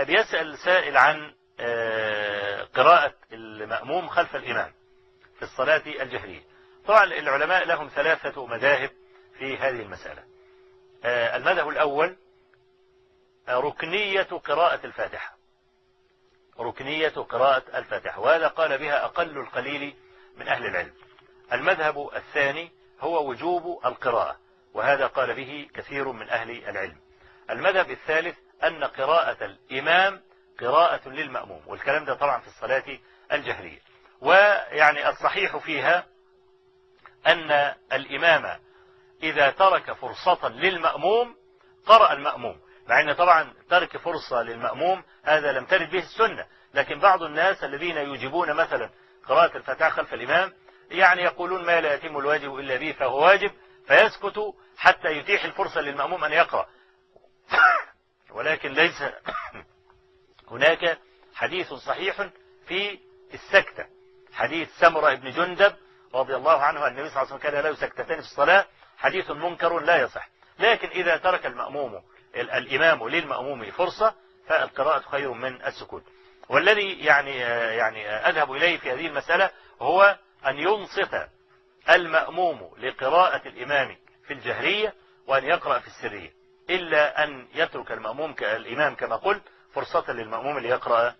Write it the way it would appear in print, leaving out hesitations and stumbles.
بيسأل سائل عن قراءة المأموم خلف الإمام في الصلاة الجهرية. طبعا العلماء لهم ثلاثة مذاهب في هذه المسألة. المذهب الأول ركنية قراءة الفاتحة، ركنية قراءة الفاتحة، وهذا قال بها أقل القليل من أهل العلم. المذهب الثاني هو وجوب القراءة، وهذا قال به كثير من أهل العلم. المذهب الثالث أن قراءة الإمام قراءة للمأموم، والكلام ده طبعا في الصلاة الجهرية. ويعني الصحيح فيها أن الإمام إذا ترك فرصة للمأموم قرأ المأموم، مع أن طبعا ترك فرصة للمأموم هذا لم ترد به السنة، لكن بعض الناس الذين يجيبون مثلا قراءة الفاتحة خلف الإمام يعني يقولون ما لا يتم الواجب إلا به فهو واجب، فيسكت حتى يتيح الفرصة للمأموم أن يقرأ. ولكن ليس هناك حديث صحيح في السكتة. حديث سمرة بن جندب رضي الله عنه أن النبي صلى الله عليه وسلم كان له سكتتين في الصلاة، حديث منكر لا يصح. لكن إذا ترك المأموم الإمام للمأموم فرصة فالقراءة خير من السكوت. والذي يعني أذهب إليه في هذه المسألة هو أن ينصت المأموم لقراءة الإمام في الجهرية وأن يقرأ في السرية، إلا أن يترك المأموم الإمام كما قلت فرصة للمأموم ليقرأ